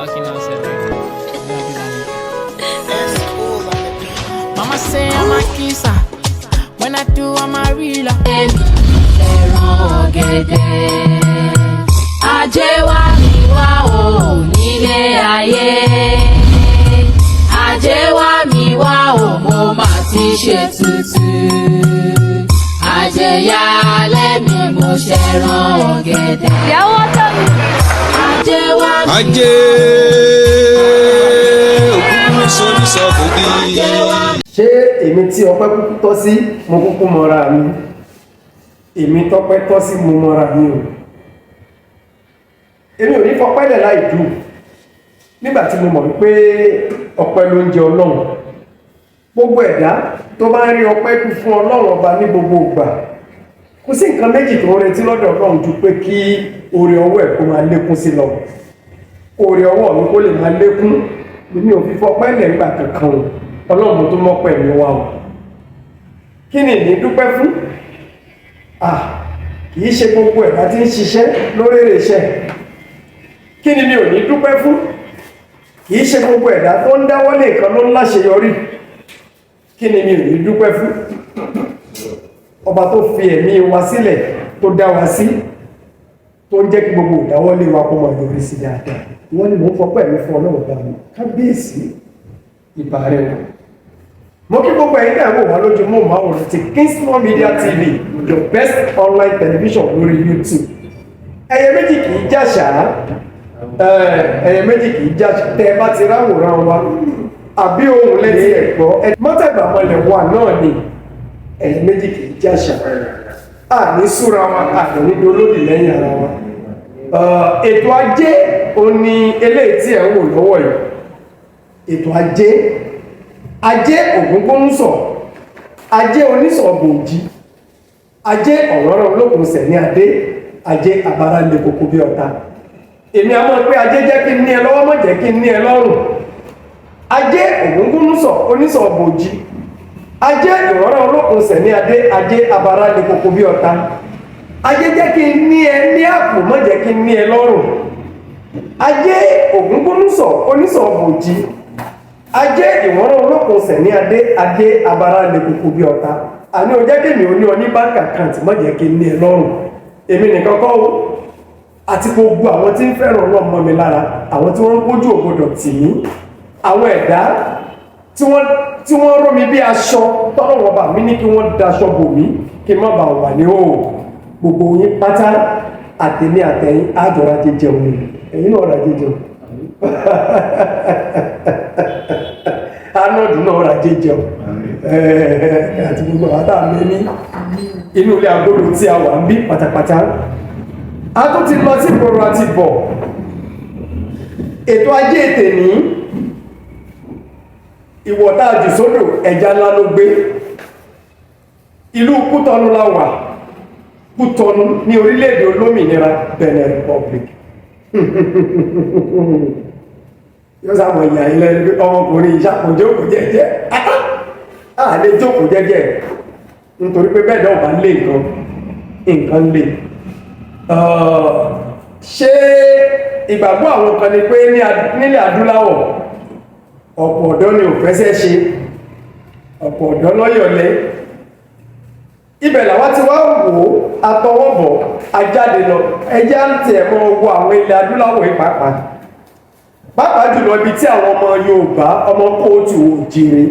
Fucking nonsense. We don't do that later. That's cool on the beat. Mama say I'm a kisser. When I do, I'm a realer. Ẹran ọ̀gẹ̀dẹ̀, ajé wá mi wá o nílé ayé, ajé wá mi wá o, mo mà ti ṣe tutù, ajé yá lẹ́mi, mo ṣẹran ọ̀gẹ̀dẹ̀. Ìyàwó ọjọ́ mi. Ajé wá mi. Ajé òkúkú sórí sọ́kòdì. Ṣé èmi tí ọpẹ́ kúkú tọ́ sí, mo kúkú mọra mi. Èmi tọ́pẹ́ tọ́ sí, mo mọra mi o. Èmi ò ní fọpẹ́ lẹ̀ láì dù nígbà tí mo mọ̀ wípé ọpẹ́ ló ń jẹ Ọlọ́run. Gbogbo ẹ̀dá tó bá ń rí ọpẹ́ kú fún Ọlọ́run Ọba ní gbogbo ìgbà, kò sí nǹkan méjì tó ń retí lọ́dọ̀ Ọlọ́run ju pé kí oore ọwọ́ ẹ̀ kó máa lékún sí lọ. Oore ọwọ́ mi kó lè máa lékún, èmi ò fi fọpẹ́ lẹ̀ ńgbà kankan o. Ọlọ́run tó mọ́pẹ́ mi wá o, kí ni ìní dúpẹ́ fún? Ah, kì í ṣe gbogbo ẹ̀dá tí ń ṣiṣẹ́ lórí èrè iṣẹ́. Kí ni mi ò ní dúpẹ́ fún? Kì í ṣe gbogbo ẹ̀dá tó ń dáwọ́lé nǹkan ló ń láṣeyọrí. Kí ni mi ò ní dúpẹ́ fún? Ọba tó fi ẹ̀mí wa sílẹ̀, tó dá wa sí, tó ń jẹ́ kí gbogbo ìdáwọ́lé wa kó máa yọrí sí dáadáa, wọ́n ní mò ń fọpẹ́ mi fún Ọlọ́run bá mi. Kábíyèsí, ìbà rẹ̀ wọ̀. Mo kí gbogbo ẹ̀yin náà wò wá lójú móhùnmáwòrán ti Kingsmore Media TV, your best online television lórí YouTube. Ẹyẹ méjì kì í jàṣà, ẹyẹ méjì kì í jàṣà. Tẹ ẹ bá ti ráwòrán wa àbí ohun létí ẹ gbọ́ ẹ mọ́tẹ̀gbàmọlẹ̀ wà náà ni. Ẹyẹ méjì kì í jàṣà, àní súra wa, àní ní dolódì lẹ́yìn ara wa. Ètò ajé òní eléyìí tí ẹ̀ ń wò lọ́wọ́ yìí, ètò ajé, ajé ògúngúnúsọ̀, ajé onísọ̀ bòjì, ajé ọ̀rọ̀rọ̀ olókùn sẹ̀ ní adé, ajé abara lè koko bí ọ̀tá. Èmi àmọ́ pé ajé jẹ́ kí n ní ẹ lọ́wọ́, mọ̀ jẹ́ kí n ní ẹ lọ́rùn. Ajé ògúngúnúsọ̀, onísọ̀ bòjì, ajé ìrọ̀rọ̀ olókùn sẹ̀ ní adé, ajé abara lè koko bí ọ̀tá. Ajé jẹ́ kí n ní ẹ ní àpò, mọ̀ jẹ́ kí n ní ẹ lọ́rùn. Ajé ògúngúnúsọ̀, onísọ̀ bòjì, ajé ìwọ́nrán olókun sẹ̀ ní adé, adé abara lè koko bí ọ̀tá. Àní o jẹ́ kémi ò ní ọ ní bank account, má jẹ́ kí n ní ẹ lọ́rùn. Èmi nìkan kọ́ o, àti gbogbo àwọn tí ń fẹ́ràn Ọlọ́run mọ́ mi lára, àwọn tí wọ́n ń kójú ògbódò tì mí, àwọn ẹ̀dá tí wọ́n ró mi bí aṣọ tọ́lọ́wọ́n bá mi ní kí wọ́n daṣọ bò mí kí n má bàa wà ní òò. Gbogbo yín pátá, àtẹ̀mí àtẹ̀yìn, àjọra jẹjẹun ni. Ẹ̀yin náà ra jẹjẹun, Arnold náà ra jẹjẹun, àti gbogbo àwọn táwọn ní inú ilé agbódo tí a wà ń bí pátápátá. A tún ti lọ sí ìgboro àti bọ̀. Ètò ajé tèní, ìwọ̀ tá a jù sódò, ẹja ńlá ló gbé. Ìlú Kútọ́nù la wà, Kútọ́nù ní orílẹ̀-èdè olómìnira Benin Republic. Yóò sábà yà ilẹ̀ ní ọmọkùnrin ìṣàkójókòó jẹ́jẹ́, a lè jókòó jẹ́jẹ́ nítorí pé bẹ́ẹ̀ náà bá lé nǹkan, nǹkan lè ṣé. Ìgbàgbọ́ àwọn kan ni pé nílẹ̀ adúláwọ̀, ọ̀pọ̀ ọ̀dọ́ ni ò fẹsẹ̀ ṣe, ọ̀pọ̀ ọ̀dọ́ lọ́yọ̀lẹ́. Ibẹ̀ làwa ti wá wò ó, atọwọ́bọ̀ ajáde lọ, ẹjẹ́ á tiẹ̀ mọ owó àwọn ilẹ̀ adúláwọ̀ yìí, pàápàá pàápàá jùlọ ibi tí àwọn ọmọ Yorùbá, ọmọ kóòtù òjìrè,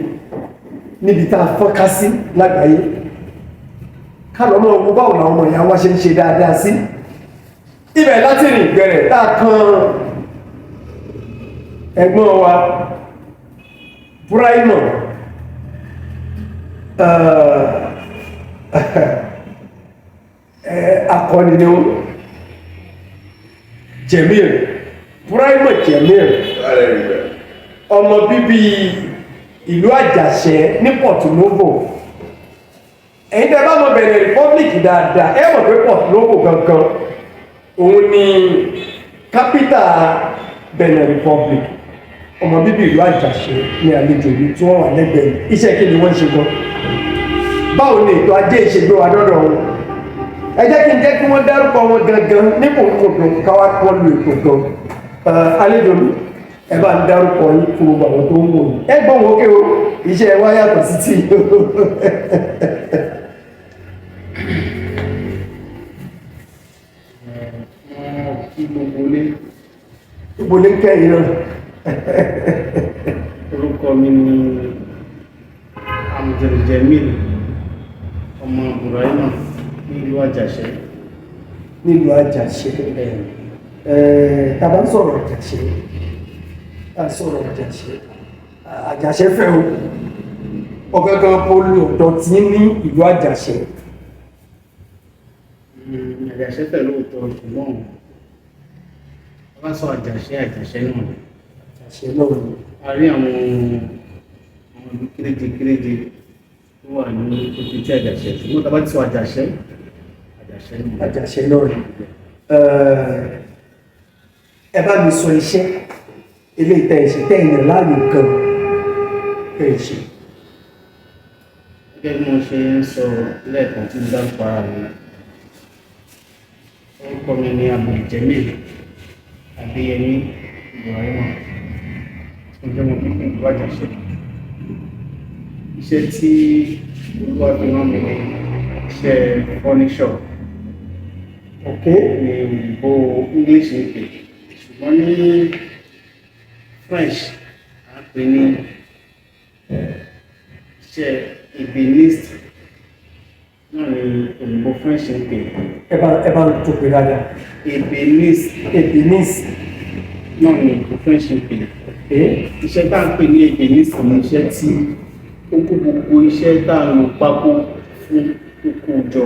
níbi tá a fọ́nká sí lágbàáyé, ká lọ́ mọ owó báwo làwọn ọmọ ìyá wa ṣe ń ṣe dáadáa sí. Ibẹ̀ láti rìn gbẹ̀rẹ̀ tá a kan ẹ̀gbọ́n wa Buraimoh, akọni ni ó, Jemil Buraimoh Jemil, ọmọ bíbí ìlú Àjàṣẹ́ ní Porto Novo. Ẹ̀yin tẹ́ bá mọ̀ Benin Republic dáadáa, ẹ mọ̀ pé Porto Novo gangan òun ni kápítà Benin Republic. Ọmọ bíbí ìlú Àjàṣẹ́ ní àlejò mi tí wọ́n wà lẹ́gbẹ̀ẹ́ yìí. Iṣẹ́ kí ni wọ́n ń ṣe gan? Báwo ni ètò ajé ìṣègbè wa dọ́dọ̀ wọn? Ẹ jẹ́ kí n jẹ́ kí wọ́n dárúkọ wọn gangan ní kòkòdùn, káwá kọ́ lu ètò gan. Àlejò mi, Ẹ bá ń dárúkọ yín fún gbogbo àwọn tó ń wò yín. Ẹ gbọ́n wọ́n ké o, iṣẹ́ wa yàtọ̀ sí ti Kí gbogbo ilé. Gbogbo ní kẹ́yìn náà. Orúkọ mi ni Abdul-Jamil ọmọ Buraima nílùú Àjàṣẹ́. Nílùú Àjàṣẹ́. Tá a bá ń sọ̀rọ̀ Àjàṣẹ́, tá a sọ̀rọ̀ Àjàṣẹ́, Àjàṣẹ́ fẹ́ o, ọ̀gángan poli ọ̀dọ́ tí ní ìlú Àjàṣẹ́. Àjàṣẹ́ pẹ̀lú òótọ́, ṣùgbọ́n a bá sọ Àjàṣẹ́, Àjàṣẹ́ náà ni. Àjàṣẹ́ náà ni. A rí àwọn ìlú kéréje kéréje tó wà ní òkè tí Àjàṣẹ́, ṣùgbọ́n tá a bá ti sọ Àjàṣẹ́, Àjàṣẹ́ náà ni. Àjàṣẹ́ náà ni. Ẹ bá mi sọ iṣẹ́ eléyìí tẹ́ ẹ ṣe, tẹ́ ẹ yàn láàyò gan tẹ́ ẹ ṣe. Gẹ́gẹ́ bí mo ṣe ń sọ lẹ́ẹ̀kan tí mo dárúkọ ara mi, orúkọ mi ni Abdul-Jamil Adéyẹmí Ibrahima. Mo jẹ́ ọmọ bíbí ìlú Àjàṣẹ́. Iṣẹ́ tí Olúwa fi rán mi ni iṣẹ́ furniture ní òyìnbó English ń pè, ṣùgbọ́n ní French à ń pè ní iṣẹ́ ébéniste náà ni òyìnbó French ń pè. Ẹ bá ń tó pé dáadáa. Ébéniste. Ébéniste. Náà ni òyìnbó French ń pè. Iṣẹ́ tá à ń pè ní ébéniste ni iṣẹ́ tí ó kó gbogbo iṣẹ́ tá à ń lo pákó fún tó kó jọ,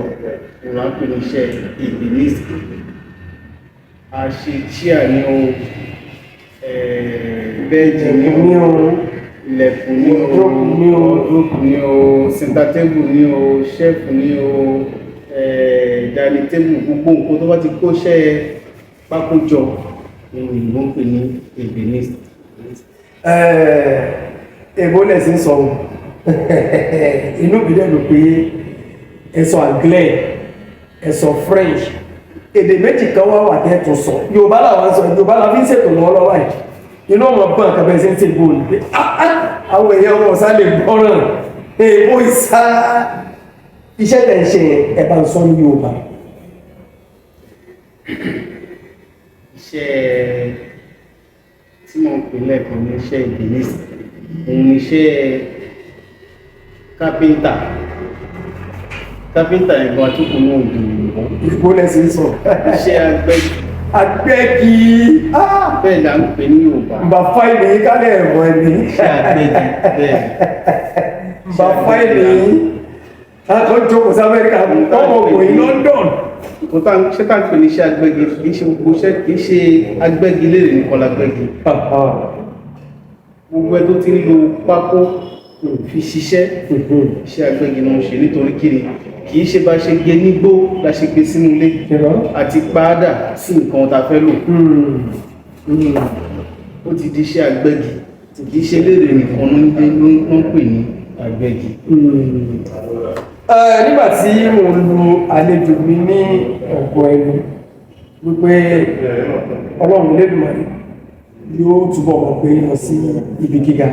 òun là ń pè ní iṣẹ́ ébéniste. A ṣe chair ní o, bed ní ní o, o, ilẹ̀kùn ní o, wardrobe ní o, wardrobe ní o, center table ní o, shelf ní o, dining table, gbogbo nǹkan tó bá ti kó iṣẹ́ pákó jọ ni òyìnbó ń pè ní ébéniste. Èbó lẹ̀ sí ń sọ o, inú mi dẹ̀ dùn pé ẹ sọ anglais, ẹ sọ French, èdè méjì kan wá wà tẹ́ tó sọ. Yorùbá làwọn sọ, Yorùbá la fi ń ṣètò lọ́wọ́lọ́wọ́ yìí. Inú ọmọ bọ́n kàbẹ́ ṣe ń ṣe ìbò ní pé ah, ah, àwọn èèyàn wọn sá lè gbọ́ràn èèbó ìsá. Iṣẹ́ tẹ̀ ń ṣe yẹn, ẹ bá ń sọ ní Yorùbá. Iṣẹ́ tí mo ń pè lẹ́ẹ̀kan ní iṣẹ́ ébéniste, òun ni iṣẹ́ kápẹ́ńtà. Kápẹ́ńtà yẹn gan àtúkù ní òdò òyìnbó. Ìbò lẹ̀ sí ń sọ. Iṣẹ́ agbẹ́ Agbẹ́gi, ah! Bẹ́ẹ̀ là ń pè ní Yorùbá. Nba fáìlì yìí kálẹ̀ ẹ̀mọ́ ẹni. Iṣẹ́ agbẹ́gi bẹ́ẹ̀. Nba fáìlì yìí akọ jókòó sí Amẹ́ríkà, ọmọ òkùnrin London. Nǹkan tá ṣé tá ń pè ní iṣẹ́ agbẹ́gi, kì í ṣe gbogbo iṣẹ́, kì í ṣe agbẹ́gi léèrè nìkan lágbẹ́gi. Gbogbo ẹ tó ti ń lo pákó fi ṣiṣẹ́, iṣẹ́ agbẹ́gi náà ń ṣe. Nítorí kí ni? Kì í ṣe bá ṣe gé nígbó la ṣe gbé sínú ilé àti pàádà sí nǹkan tá a fẹ́ lò, ó ti di iṣẹ́ agbẹ́gi. Kì í ṣe léèrè nìkan ló ń pè ní agbẹ́gi. Nígbà tí mo lu àlejò mi ní ọ̀gọ̀ ẹnu wípé Ọlọ́run Elédùmarè yóò túbọ̀ mọ̀ pé lọ sí ibi gíga,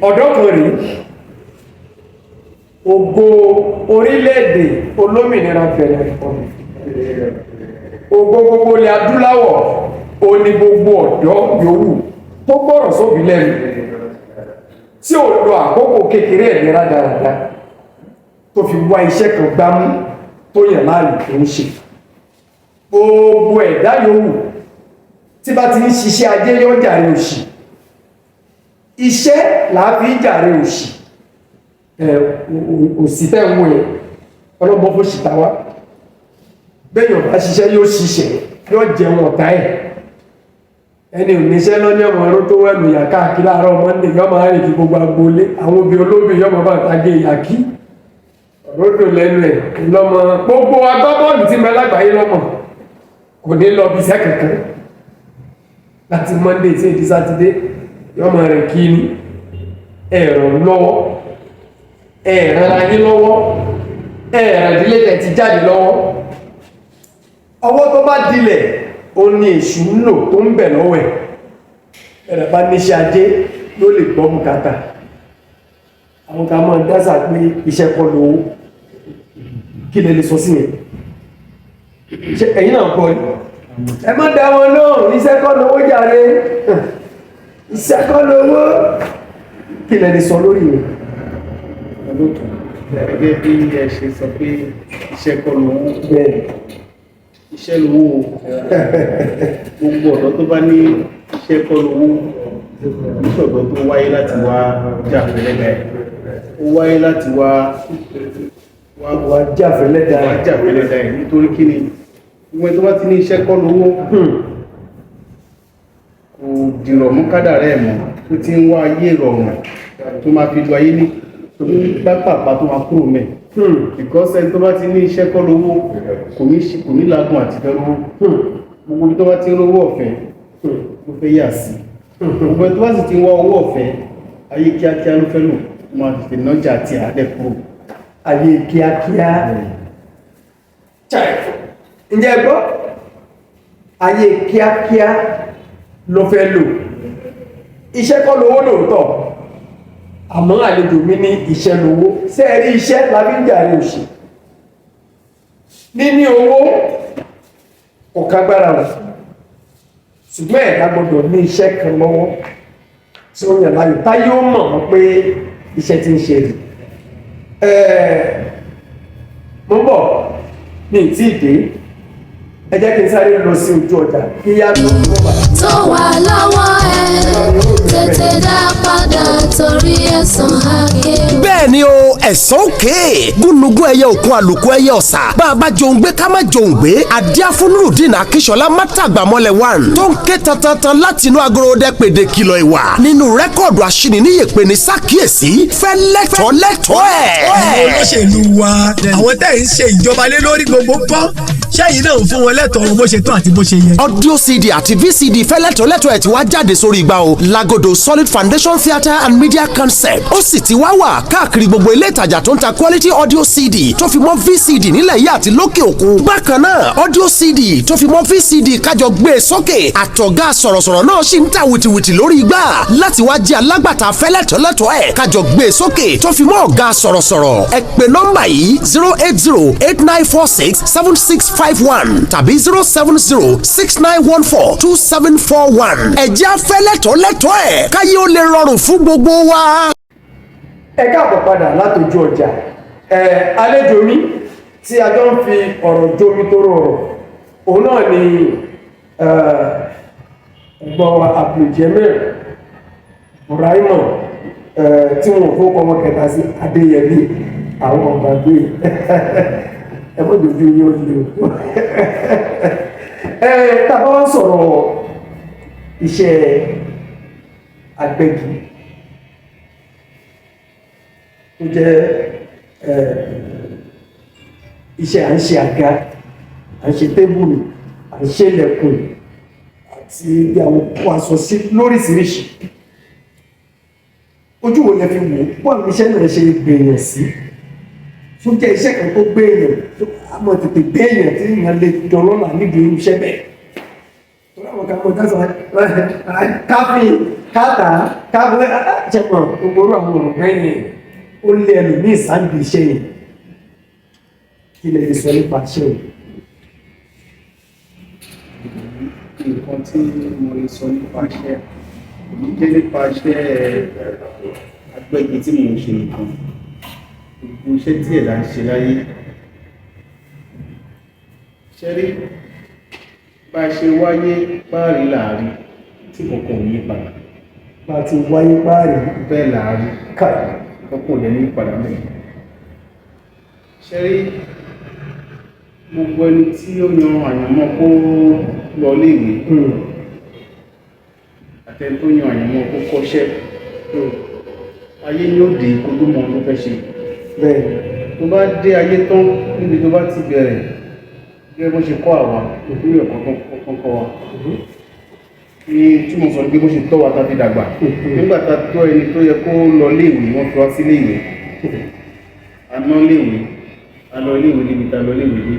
ọ̀dọ́ kan rèé, ògo orílẹ̀-èdè olómìnira Benin Republic, ògo gbogbo ilẹ̀ adúláwọ̀, ó ní gbogbo ọ̀dọ́ yòówù tó gbọ́rọ̀ sóbì lẹ́nu, tí ò lo àkókò kékeré ẹ̀ ní rádaràda, tó fi wá iṣẹ́ kan gbámú tó yàn láàyò tó ń ṣe. Gbogbo ẹ̀dá yòówù tí bá ti ń ṣiṣẹ́ ajé yóò jàre òṣì. Iṣẹ́ làá fi jàre òṣì. Ẹ òsì tẹ́ ń wò yẹn, ọlọ́mọ fún ṣìta wá. Bẹ́ẹ̀ yóò bá ṣiṣẹ́, yóò ṣiṣẹ́, yóò jẹun ọ̀tá ẹ̀. Ẹni ò níṣẹ́ lọ́ní ọmọ ọdún tó wẹ̀lú ìyá káàkiri láàárọ̀ Monday, yọ́ máa rìn kí gbogbo agboolé àwọn obì olóbì, yọ́ máa bá ta gé ìyá kí ròdò lẹ́nu ẹ̀ lọ́mọ. Gbogbo agbábọ́ọ̀lù tí mẹ́lá lágbàáyé lọ́mọ kò ní lọ bí iṣẹ́ kankan láti Monday sí èdè Sátidé, yọ́ máa rìn kí ni ẹ̀rọ lọ́wọ́, ẹ̀rọ ara yín lọ́wọ́, ẹ̀rọ ìdílé tẹ̀ ti jáde lọ́wọ́. Ọwọ́ tó bá dilẹ̀ ó ní èṣù ń lò tó ń bẹ̀ lọ́wọ́ ẹ̀. Ẹ̀rẹ̀ bá níṣẹ́ ajé ló lè gbọ́ bùkátà. Àwọn kan máa ń dásà pé iṣẹ́ kọ́ lówó. Kí lè lè sọ sí yẹn? Ṣé ẹ̀yin náà gbọ́ ni? Ẹ má dá wọn lóhùn, iṣẹ́ kọ́ lówó jàre, iṣẹ́ kọ́ lówó. Kí lè lè sọ lórí yẹn? Olóòtú, gẹ́gẹ́ bí ẹ ṣe sọ pé iṣẹ́ kọ́ lówó, Bẹ́ẹ̀. iṣẹ́ lówó o. Gbogbo ọ̀dọ́ tó bá ní iṣẹ́ kọ́ lówó, níṣọ̀dọ̀ tó wáyé láti wá jà fẹ́lẹ́dà ẹ̀, ó wáyé láti wá Wà jáfẹ́lẹ́dà wá jà fẹ́lẹ́dà ẹ̀. Nítorí kí ni? Ìwé tó bá ti ní iṣẹ́ kọ́ lówó, kò dìrọ̀ mú kádàrá ẹ̀ mọ́, tó ti ń wá ayé ìrọ̀rùn tó máa fi lu ayé ní pápápá tó máa kúrò mẹ́, because ẹni tó bá ti ní iṣẹ́ kọ́ lówó kò ní làágùn àti fẹ́ lówó. Gbogbo ibi tó bá ti ń rówó ọ̀fẹ́ ló fẹ́ yà sí. Gbogbo ẹni tó bá sì ti ń wá owó ọ̀fẹ́, ayé kíákíá ló fẹ́ lò, ó máa tètè nájà àti àádẹ́ kúrò. Ayé kíákíá. Ǹjẹ́ ẹ gbọ́? Ayé kíákíá ló fẹ́ lò. Iṣẹ́ kọ́ lówó lóòótọ́, àmọ́ àlejò mi ní iṣẹ́ lówó. Ṣé ẹ rí, iṣẹ́ la fi ń jàre òṣì. Níní owó kò kágbára o, ṣùgbọ́n ẹ̀dá gbọ́dọ̀ ní iṣẹ́ kan lọ́wọ́ tí ó yàn láàyò táyé ó mọ̀ wọ́n pé iṣẹ́ ti ń ṣe rè. Mo ń bọ̀ ní ìtí ìdè. Ẹ jẹ́ kí n sáré lọ sí ojú ọjà kí yá tó tó bá. Tó wà lọ́wọ́ ẹ, tètè dá padà torí ẹ̀san àké. Bẹ́ẹ̀ ni o, ẹ̀sán òkè gúnugún ẹyẹ òkun, àlùkò ẹyẹ ọ̀sà. Bá a bá jòun gbé, ká má jòun gbé. Adíáfúnrúdìn Akíṣọlá mátàgbàmọ́lẹ̀ one tó ń ké tantantan láti inú agorodẹ pèdè kìlọ̀ ìwà nínú record aṣíniníyèpé ní sákìyèsí fẹ́ lẹ́tọ̀ọ́ lẹ́tọ̀ọ́ ẹ̀. Àwọn olóṣèlú wa, àwọn tẹ́ ń ṣe ìjọba lé lórí gbogbo ńkọ́? Ṣẹ́yìn náà ń fún wọn lẹ́tọ̀ọ́ wọn bó ṣe tó àti bó ṣe yẹ? Audio CD àti VCD fẹ́lẹ́tọ̀lẹ́tọ̀ ẹ̀ ti wá jáde sórí igbá o lagodo Solid Foundation Theatre and Media Concept. Ó sì ti wá wà káàkiri gbogbo ilé ìtajà tó ń ta quality audio CD tó fi mọ́ VCD nílẹ̀ yìí àti lókè òkun. Bákan náà, audio CD tó fi mọ́ VCD kájọ gbé e sókè àtọ̀gá sọ̀rọ̀sọ̀rọ̀ náà sì ń ta wìtìwìtì lórí igbá. Láti wá jẹ́ alágbàtà fẹ́lẹ́tọ̀lẹ́tọ̀ ẹ̀ kájọ gbé e sókè tó fi mọ́ ọ̀gá sọ̀rọ̀sọ̀rọ̀, ẹ pè nọ́mbà yìí: 08089467651 tàbí 07069142741. Ẹ̀jẹ̀ afẹ́lẹ́tọ̀lẹ́tọ̀ ẹ̀ káyé ó lè rọrùn fún gbogbo wa. Ẹ káàbọ̀ padà látọjú ọjà. Ẹ àlejò mi tí a jọ ń fi ọ̀rọ̀ jómi tó rọrọ̀, òun náà ni ẹ̀gbọ́n wa Abdulgemil Buraimo, tí wọn ò fowó kọ́ kẹta sí Adéyẹmí. Àwọn ọ̀gbàgbé ẹ mọ̀ dojú yín ó lé o. Ẹ tàbá wá sọ̀rọ̀ iṣẹ́ agbẹ́gi tó jẹ́ iṣẹ́ à ń ṣe àga, à ń ṣe tébùlù, à ń ṣe ilẹ̀kùn àti bí àwọn kó aṣọ sí lóríṣiríṣi, ojú wo lẹ fi wò ó? Bọ́ọ̀lù iṣẹ́ náà ṣe gbèyàn sí, tó jẹ́ iṣẹ́ kan tó gbèyàn, tó àmọ́ tètè gbèyàn tí èèyàn lè dọlọ́là nídìí irú iṣẹ́ bẹ́ẹ̀? Tó láwọn kan mọ̀ dáṣọ káfí káàtà káfí ṣẹpọ̀ gbogbo orú àwọn ọ̀rọ̀ bẹ́ẹ̀ yẹn, ó lé ẹlòmíì sáǹdì iṣẹ́ yẹn. Kí lè lè sọ nípa iṣẹ́ yẹn? Nǹkan tí mo lè sọ nípa iṣẹ́ kò ní jẹ́ nípa iṣẹ́ agbẹ́gi tí mò ń ṣe nìkan, gbogbo iṣẹ́ tí ẹ̀dá ń ṣe láyé. Ṣe rí, bá a ṣe wáyé páàrí láàrí tí kankan ò yí padà. Bá a ti wáyé páàrí. Bẹ́ẹ̀ láàrí. Káì. Kankan ò dẹ̀ ní padà mẹ́rin. Ṣe rí, gbogbo ẹni tí ó yan àyànmọ́ kó lọ léèwé àtẹni tó yan àyànmọ́ kó kọ́ṣẹ́, ayé ni ó dé kó tó mọ ohun tó fẹ́ ṣe. Bẹ́ẹ̀. Tó bá dé ayé tán, níbi tó bá ti bẹ̀rẹ̀, gẹ́gẹ́ bó ṣe kọ́ àwa nínú ẹ̀kọ́ tó kọ́ wa ní tí mo sọ ní pé bó ṣe tọ́ wa tá fi dàgbà, nígbà tá a tọ́ ẹni tó yẹ kó lọ léèwé, wọ́n fi wá sí léèwé, a ná léèwé, a lọ léèwé, níbi tá a lọ léèwé dé,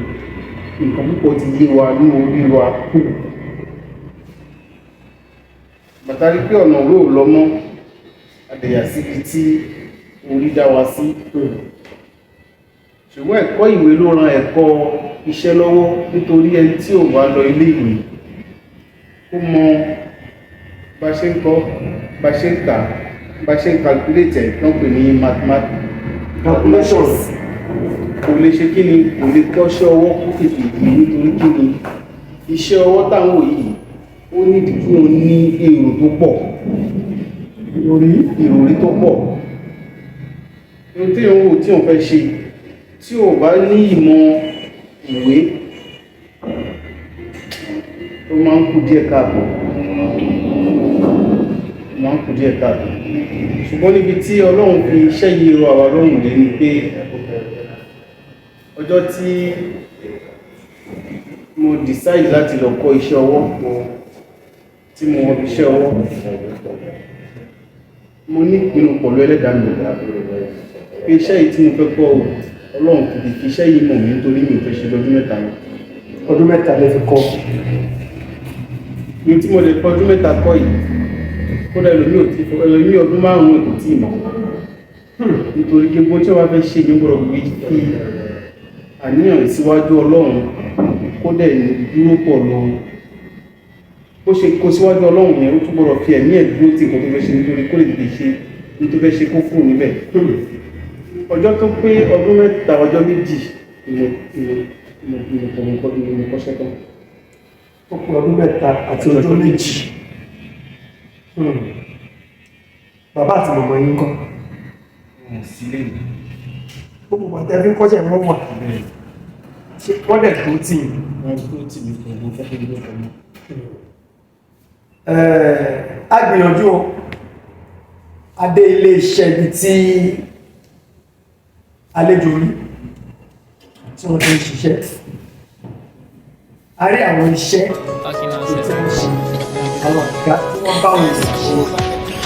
nǹkan púpọ̀ ti yé wa ní orí wa. Bàtà rí pé ọ̀nà òwe ò lọ mọ́, adẹ̀yà síbi tí orí dá wa sí. Ṣùgbọ́n ẹ̀kọ́ ìwé ló ran ẹ̀kọ́ iṣẹ́ lọ́wọ́, nítorí ẹni tí ò bá lọ ilé ìwé, ó mọ bá ṣe ń kọ́, bá ṣe ń kà, bá ṣe ń calculate ẹ̀ tó ń pè ní mathematics Calculations. Kò lè ṣe kí ni, kò lè kọ́ṣẹ́ ọwọ́ kó tètè yé, nítorí kí ni, iṣẹ́ ọwọ́ táwọn yìí, ó nídìí kí o ní èrò tó pọ̀, ìròrí tó pọ̀. Ohun tí òun wò tí òun fẹ́ ṣe, tí ò bá ní ìmọ̀ ìwé, ó máa ń kú díẹ̀ káàtó, ó máa ń kú díẹ̀ káàtó. Ṣùgbọ́n níbi tí Ọlọ́run fi iṣẹ́ yìí rọ àwa lọ́rùn dé ni pé ọjọ́ tí mo decide láti lọ kọ́ iṣẹ́ ọwọ́, tí mo wọ iṣẹ́ ọwọ́, mo ní ìpinnu pẹ̀lú Ẹlẹ́dàá mi pé iṣẹ́ yìí tí mo fẹ́ kọ́ o, Ọlọ́run kò lè fi iṣẹ́ yìí mọ̀ mí, nítorí mi ò fẹ́ ṣe lọ́dún 3 lọ. Ọdún 3 lè fi kọ́. Ní tí mo lè kọ́ ọdún 3 kọ́ yìí, kódà ẹlòmíì ò tí, ẹlòmíì ọdún 5 kò tí ì mọ̀, nítorí gbogbo tí wọ́n bá fẹ́ ṣe ní gbọ́dọ̀ gbé fi àníyàn síwájú Ọlọ́run, kó dẹ̀ dúró pọ̀ lọ. Bó ṣe kó síwájú Ọlọ́run yẹn, ó tún gbọ́dọ̀ fi ẹ̀mí ẹ̀ dúró tí nǹkan tó fẹ́ ṣe, nítorí kó lè tètè ṣe ní tó fẹ́ ṣe, kó kúrò níbẹ̀. Ọjọ́ tó pé ọdún 3 ọjọ́ 2 ni mo kọ́ṣẹ́ tán. Ó pé ọdún 3 àti ọjọ́ 2. Bàbá àti màmá yín ńkọ́? Sílé mi. Gbogbo bàtà fi ń kọ́ṣẹ́, wọ́n wà, ṣé wọ́n dẹ̀ tó tì í? Wọ́n tó tì mí pẹ̀lú fẹ́ kí n ló fẹ́ mọ́. A gbìyànjú o, a dé ilé iṣẹ́ ibi tí àlejò rí tí wọ́n ti ń ṣiṣẹ́, a rí àwọn iṣẹ́ Talking tí nonsense. wọ́n ṣe, àwọn àga tí wọ́n bá wọn ṣe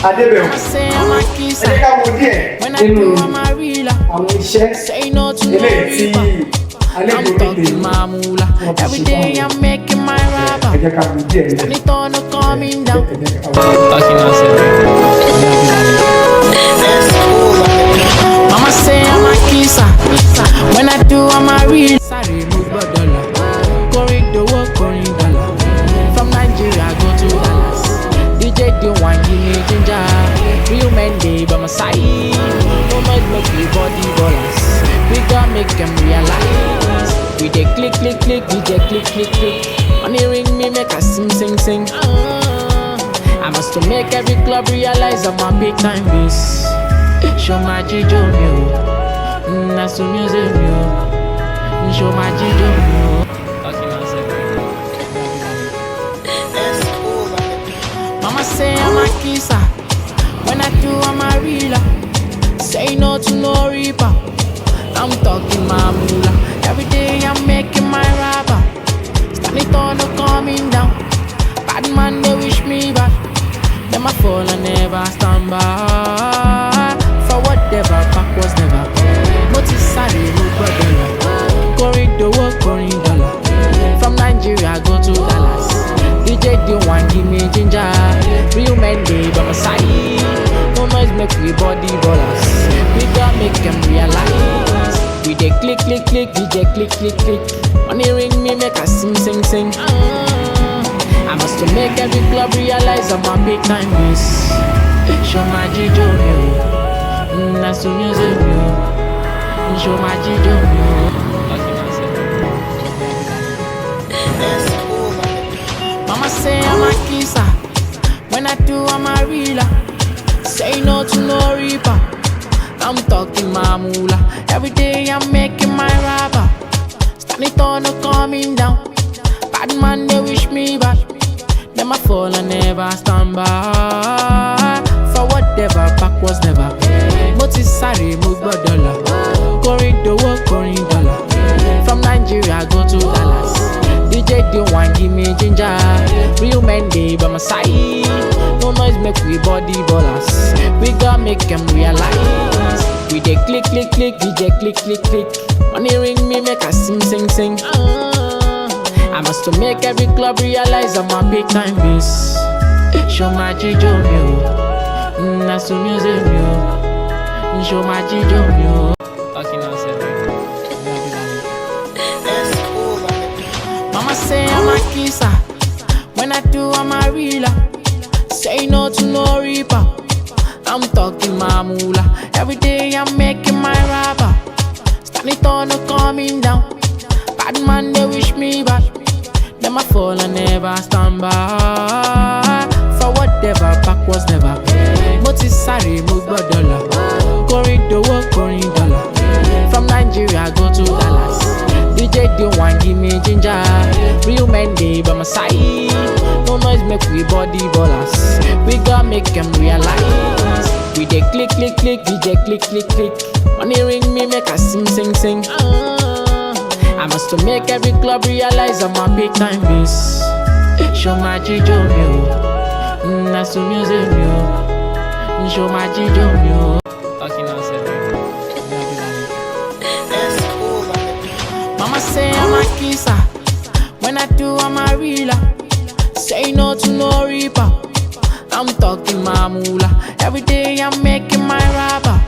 adébẹ̀ o. I say I'm a Ẹ kisser. jẹ́ ká wo díẹ̀ When I nínú do, I'm a reeler. àwọn iṣẹ́ Say no to no eléyìí tí reaper. àlejò I'm rí tèmi talking my moolah. wọ́n ti Every ṣe day fáwọn. I'm making my Ẹ rubber. jẹ́ ká wo díẹ̀ níbẹ̀. Stand it on no coming down. Ẹ jẹ́ ká wo. Talking nonsense. Mama say I'm a kisser. When I do, I'm a real. Sorry, mo gbọ́dọ̀ lọ. Kọrin dowó, kọrin dọ́là. From Nigeria go to Dallas. DJ the one give me ginger. Real men dey by my side. No noise, make we body ballers. We gon' make them realize. We dey click, click, click, DJ click, click, click. Money ring me, make I sing, sing, sing. I must to make every club realize I'm a big time miss. Show my jijo mi o, na so music mi o, show my jijo mi o. Talking nonsense. Mama say I'm a kisser. When I do, I'm a reeler. Say no to no reaper. I'm talking my moolah. Every day I'm making my rubber. Stand it on no coming down. Bad man, they wish me bad. Them I fall and never stand by. Forward never, backwards never. Mo ti sáré, mo gbọ́dọ̀ lọ. Kọrin dowó, kọrin dọ́là. From Nigeria go to Dallas. DJ the one give me ginger. Real men dey by my side. No noise, make we body ballers. We gon' make them realize. We dey click, click, click, DJ click, click, click. Money ring me, make I sing, sing, sing. I must to make every club realize I'm a big time miss. Show my jijo mi o, na so music mi o, show my jijo mi o. Talking nonsense. Mama say I'm a kisser. When I do, I'm a reeler. Say no to no reaper. I'm talking my moolah. Every day I'm making my rubber. Stand it on no coming down. Bad man, they wish me bad. Them I fall and never stand by. Forward never, backwards never. Mo ti sáré, mo gbọ́dọ̀ lọ. Kọrin dowó, kọrin dọ́là. From Nigeria go to Dallas. DJ the one give me ginger. Real men dey by my side. No noise, make we body ballers. We gon' make them realize. We dey click, click, click, DJ click, click, click. Money ring me, make I sing, sing, sing. I must to make every club realize I'm a big time miss. Ṣo máa jíjó mi o? Na so music mi o. Ṣo máa jíjó mi o? Talking nonsense. S Cool on the beat. Mama say I'm a kisser. When I do, I'm a reeler. Say no to no reaper. I'm talking my moolah. Every day I'm making my rapper. Standing tall, no coming down. Bad man, they wish me bad. Them I fall and never stand by. Forward never, backwards never. Mo ti sáré, mo gbọ́dọ̀ lọ. Kọrin dowó, kọrin dọ́là. From Nigeria go to Dallas. DJ D1 give me ginger. Real men dey by my side. No noise make we body ballers. We gon make 'em realize. We dey click click click, DJ click click click. Money ring me make I sing sing sing. I must to make every club realize I'm a big time miss. Ṣo máa jíjó mi o? Na so music mi o. Ṣo máa jíjó mi o? Talking nonsense. S Cool on the beat. Mama say I'm a kisser. When I do, I'm a reeler. Say no to no reaper. I'm talking my moolah. Every day I'm making my rapper.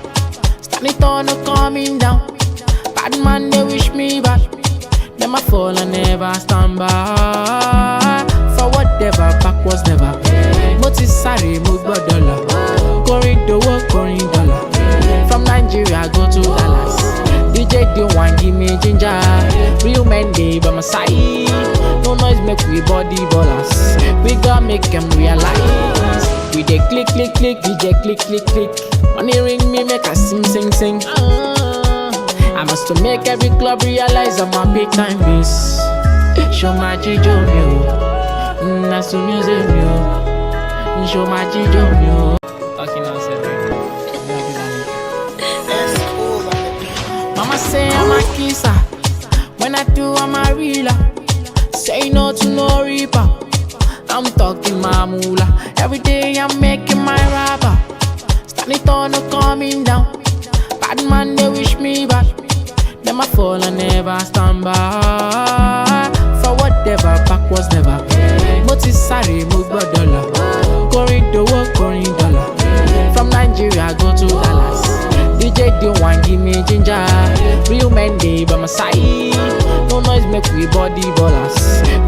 Standing tall, no coming down. Bad man, they wish me bad. Them I fall and never stand by. Forward never, backwards never. Mo ti sáré, mo gbọ́dọ̀ lọ. Kọrin dowó, kọrin dọ́là. From Nigeria go to Dallas. DJ D1 give me ginger. Real men dey by my side. No noise make we body ballers. We gon make 'em realize. We dey click click click, DJ click click click. Money ring me make I sing sing sing. I must to make every club realize I'm a big time miss. Ṣo máa jíjó mi o? Na so music mi o. Ṣo máa jíjó mi o? Talking nonsense. S Cool on the beat. Mama say I'm a kisser. When I do, I'm a reeler. Say no to no reaper. I'm talking my moolah. Every day I'm making my rapper. Standing tall, no coming down. Bad man, they wish me bad. Them I fall and never stand by. Forward never, backwards never. Mo ti sáré, mo gbọ́dọ̀ lọ. Kọrin dowó, kọrin dọ́là. From Nigeria go to Dallas. DJ D1 give me ginger. Real men dey by my side. No noise make we body ballers.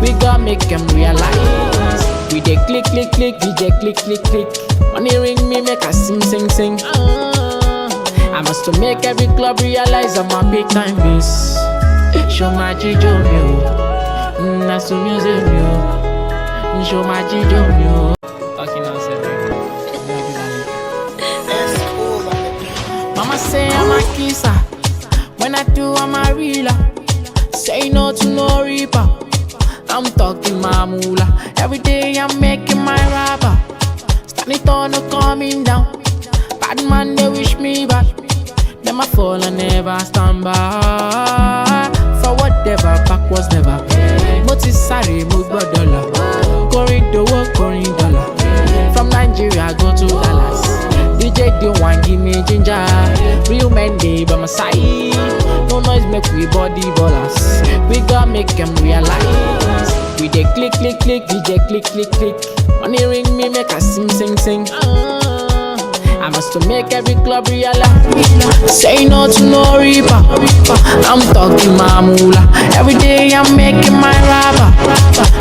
We gon make 'em realize. We dey click click click, DJ click click click. Money ring me make I sing sing sing. I must to make every club realize I'm a big time miss. Ṣo máa jíjó mi o? Na so music mi o. Ṣo máa jíjó mi o? Talking nonsense. S Cool on the beat. Mama say I'm a kisser. When I do, I'm a reeler. Say no to no reaper. I'm talking my moolah. Every day I'm making my rapper. Standing tall, no coming down. Bad man, they wish me bad. Them I fall and never stand by. Forward never, backwards never. Mo ti sáré, mo gbọ́dọ̀ lọ. Kọrin dowó, kọrin dọ́là. From Nigeria go to Dallas. DJ D1 give me ginger. Real men dey by my side. No noise make we body ballers. We gon make 'em realize. We dey click click click, DJ click click click. Money ring me make I sing sing sing. I must to make every club realize. Say no to no reaper. I'm talking my moolah. Every day I'm making my rapper.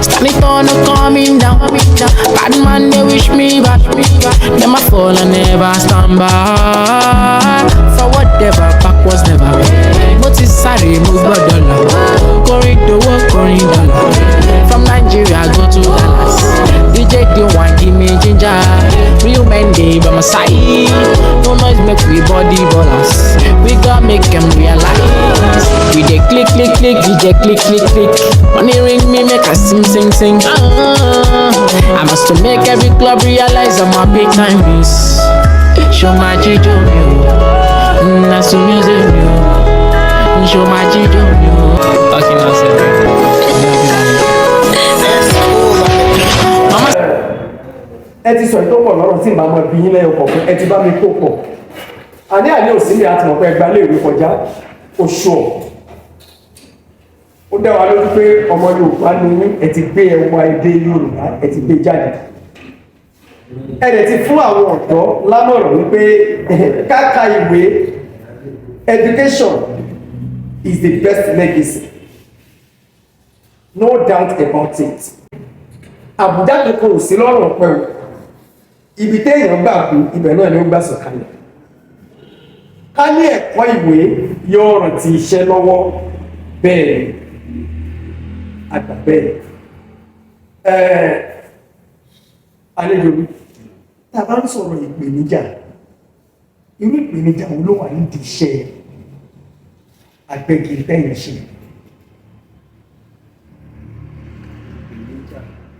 Standing tall, no coming down. Bad man, they wish me bad. Them I fall and never stand by. Forward never, backwards never. Mo ti sáré, mo gbọ́dọ̀ lọ. Kọrin dowó, kọrin dọ́là. From Nigeria go to Dallas. DJ D1 give me ginger. Real men dey by my side. No noise make we body ballers. We gon make 'em realize. We dey click click click, DJ click click click. Money ring me make I sing sing sing. I must to make every club realize I'm a big time miss. Ṣo máa jíjó mi o? Na so music mi o. Ṣo máa jíjó mi o? Talking nonsense. S Cool on the beat. Mama Ẹ ti sọ ìtọ́ pọ̀ lọ́rọ̀ tí màá mọ bí yín lẹ́yìn kọ̀ọ̀kan. Ẹ ti bá mi kó pọ̀. Àní àní òsì mi àti mọ̀ pé ẹgbàá léèwé kọjá oṣù ọ̀. Ó dá wa lójú pé ọmọ Yorùbá ni yín. Ẹ ti gbé ẹwà èdè Yorùbá, ẹ ti gbé jáde. Ẹ dẹ̀ ti fún àwọn ọ̀dọ́ lámọ̀ràn wípé ká ka ìwé, education is the best legacy, no doubt about it. Àbùdá kankan ò sí lọ́rùn ọ̀pẹ o. Ibi téèyàn gbà kú, ibẹ̀ náà ni ó gbà sọ̀kalẹ̀. Ká ní ẹ̀kọ́ ìwé yóò rántí iṣẹ́ lọ́wọ́. Bẹ́ẹ̀ àgbà bẹ́ẹ̀. Ẹ̀ẹ́, àlejò mi, tá a bá ń sọ̀rọ̀ ìpèníjà, irú ìpèníjà wo ló wà nídìí iṣẹ́ agbẹ́gi tẹ́yìn ṣe?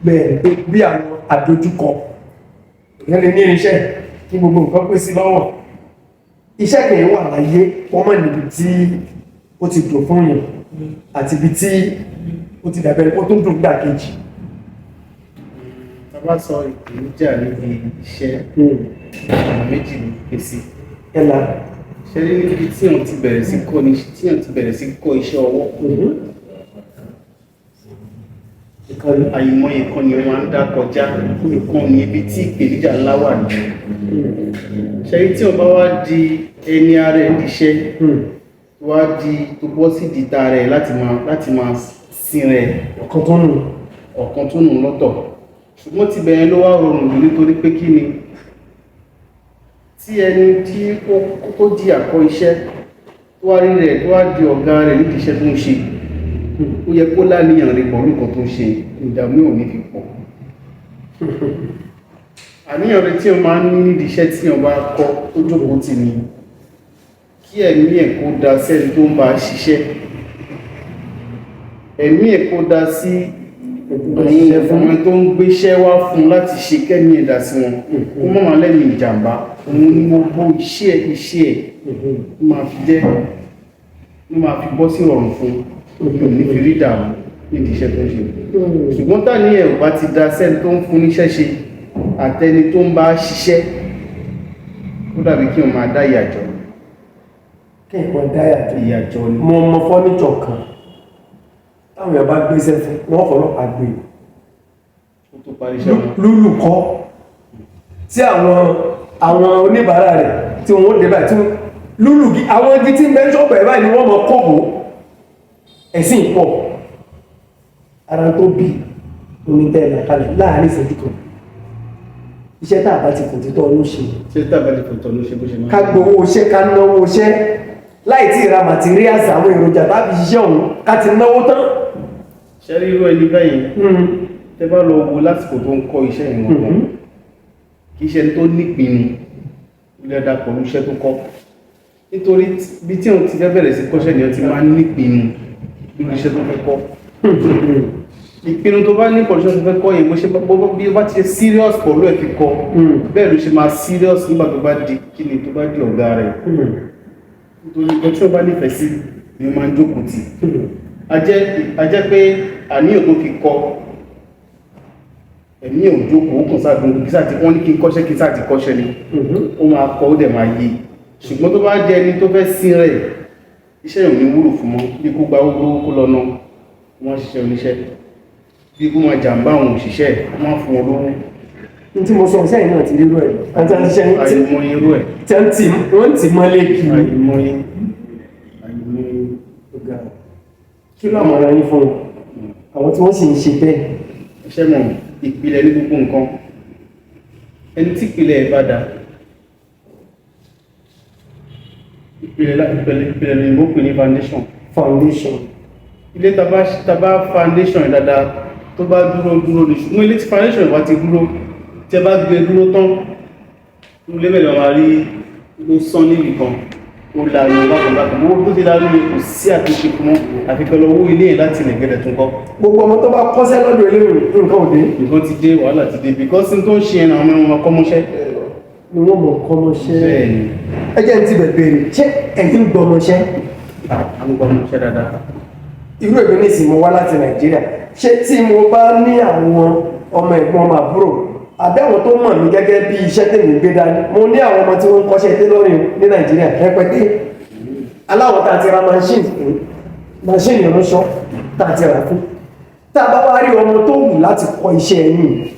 Bẹ́ẹ̀ pé bí àwọn àdójúkọ, èèyàn lè ní irinṣẹ́ kí gbogbo nǹkan pé sí lọ́wọ́, iṣẹ́ kìí wà láyé wọ́n mọ̀ níbi tí ó ti dùn fún yàn àti ibi tí ó ti dàbẹ̀ ó tún dùn gbà kejì. Tá a bá sọ ìpèníjà níbi iṣẹ́, ọ̀nà méjì ló pín sí. Ẹ̀la. Ṣe rí níbi tí òun ti bẹ̀rẹ̀ sí kọ́ ní tí òun ti bẹ̀rẹ̀ sí kọ́ iṣẹ́ ọwọ́, nǹkan àìmọye kan ni wọ́n máa ń dá kọjá. Nǹkan ní ibi tí ìpèníjà ńlá wà ní. Ṣe rí tí òun bá wá di ẹni ara ẹ̀ díṣẹ́, wá di tó bọ́ sí ìdíta rẹ̀ láti máa sin rẹ̀. Ọ̀kan tó nù. Ọ̀kan tó nù lọ́tọ̀, ṣùgbọ́n ti bẹ̀rẹ̀ ló wá rọrùn jù, nítorí pé kí ni, tí ẹni tí ó tó jìyà kọ́ iṣẹ́, tó wá rí rẹ̀, tó wá di ọ̀gá rẹ̀ nídìí iṣẹ́ tó ń ṣe, ó yẹ kó láníyàn rẹ̀ pọ̀lú nǹkan tó ń ṣe. Ìdààmú ò ní fi pọ̀. Àníyàn rẹ̀ tí o máa ń ní nídìí iṣẹ́ tí o bá kọ́ tó jókòó tì ní kí ẹ̀mí ẹ̀ kó da sẹ́ni tó ń bá a ṣiṣẹ́, ẹ̀mí ẹ̀ kó da sí àwọn tó ń gbéṣẹ́ wá fún láti ṣe, kẹ́mi ẹ̀dá sí wọn, kó má máa lẹ́mìí ìjàmbá. Òun ni gbogbo iṣẹ́ ẹ̀ máa fi jẹ́, ló máa fi bọ́ sí ìrọ̀rùn fún un, ò ní fi rí ìdààmú nídìí iṣẹ́ tó ń ṣe. Ṣùgbọ́n tá ní ẹ̀ ò bá ti da sẹ́ni tó ń fún níṣẹ́ ṣe àtẹni tó ń bá ṣiṣẹ́, ó dàbí kí wọ́n máa dá ìyàjọ́. Kẹ́ẹ̀kan dáyà jọ. Ìyàjọ́ ni. Mo mọ fọ́níṣọ̀ kan táwọn èèyàn bá gbéṣẹ́ fún wọn, fọlọ́pàá gbé. Ó tó parí iṣẹ́ wọn. Lúlù kọ́ tí àwọn oníbàárà rẹ̀ tí wọ́n ó dé báyìí, tí wọ́n lúlù àwọn igi tí ń bẹ́ ṣọ́ọ̀bù ẹ̀ báyìí ni wọ́n mọ kọ́bù ẹ̀sìn pọ̀. Ara tó bí omi tẹ́ ẹ̀ làkàlẹ̀ láàrin ìṣẹ́jú kan, iṣẹ́ tá a bá ti kò títọ́ ló ṣe. Ṣé tábà ti fòtọ́ ló ṣe bó ṣe máa. Ká gbowó iṣẹ́, ká náwó iṣẹ́ láì tí ì ra materials, àwọn èròjà tá a fi ṣiṣẹ́ òun, ká ti náwó tán. Ṣe rí irú ẹni bẹ́yìn, tẹ́ bá lọ wo lásìkò tó ń kọ́ iṣẹ́ yẹn gangan, kì í ṣe ẹni tó nípinnu lẹ́dà pẹ̀lú iṣẹ́ tó kọ́, nítorí bí tí òun ti fẹ́ bẹ̀rẹ̀ sí kọ́ṣẹ́ ni ó ti máa ń nípinnu lórí iṣẹ́ tó fẹ́ kọ́. Ìpinnu tó bá ní pẹ̀lú iṣẹ́ tó fẹ́ kọ́ yẹn, bó ṣe bí ó bá ti ṣe serious pẹ̀lú ẹ̀ fi kọ́, bẹ́ẹ̀ ló ṣe máa serious nígbà tó bá di kíni, tó bá di ọ̀gá rẹ̀, nítorí nǹkan tí ó bá nífẹ̀ẹ́ sí ni ó máa ń jókòó tì. A jẹ́ pé àníyàn tó fi kọ́, ẹ̀mí ò jókòó, ó kàn sáà dùn kí sáà ti wọ́n ní kí n kọ́ṣẹ́, kí sáà ti kọ́ṣẹ́ ni. Ó máa kọ́, ó dẹ̀ máa yé. Ṣùgbọ́n tó bá jẹ́ ẹni tó fẹ́ sin rẹ̀, iṣẹ́ yẹn ò ní wúlò fún mọ́. Bí kó gba owó kó lọ ná wọ́n ṣiṣẹ́ oníṣẹ́, bí kó máa jàǹbá àwọn òṣìṣẹ́, wọ́n á fún wọn lówó. N tí mo sọ sẹ́yìn náà ti rírú ẹ̀ àti àti ṣiṣẹ́ Àìmọye irú ẹ̀. tí wọ́n ti wọ́n ti mọ́lé kiri. Àìmọye, àìmọye. Kí ló àmọ̀ràn yín fún àwọn tí wọ́n sì ń ṣe bẹ́ẹ̀? Iṣẹ́ mọ̀, ìpìlẹ̀ ní gbogbo nǹkan. Ẹni tí ìpìlẹ̀ ẹ̀ bá da, ìpìlẹ̀ lóyìnbó pè ní foundation. Foundation. Ilé tá bá foundation yẹn dáadáa, tó bá dúró dúró ní. Ṣùgbọ́n ilé tí foundation yẹn bá ti dúró, tí ẹ bá gbé dúró tán, ilé bẹ̀rẹ̀ máa rí ló sán níbì kan, ó lanu bákan bákan. Owó tó ti lanu yẹn, kò sí àtúnṣe fún mọ́, àfi kẹ́ lọ owó ilé yẹn láti ilẹ̀ gẹ́gẹ́ tún kọ́. Gbogbo ọmọ tó bá kọ́ṣẹ́ lọ́dọ̀ eléyìí, nǹkan òde. Nǹkan ti dé, wàhálà ti dé, because n tó ń ṣe yẹn, àwọn ọmọ kọ́mọṣẹ́. Ni wọ́n mọ̀ kọ́mọṣẹ́. Bẹ́ẹ̀ ni. Ẹ jẹ́ n ti bẹ̀ bèrè, ṣé ẹ̀yin gbọmọṣẹ́? À ń gbọmọṣẹ́ dáadáa. Irú èmi nísìnyí, mo wá láti Nàìjíríà. Ṣé tí mo bá ní àwọn ọmọ ẹ̀gbọ́n, ọmọ àbúrò, àbí àwọn tó mọ̀ mí gẹ́gẹ́ bí iṣẹ́ tèmi gbé dání, mo ní àwọn ọmọ tí wọ́n ń kọ́ṣẹ́ tailoring ní Nàìjíríà rẹpẹtẹ, aláwọ̀ tá a ti ra machine fún, machine ìránṣọ tá a ti rà fún, tá a bá wá rí ọmọ tó wù láti kọ́ iṣẹ́ yìí?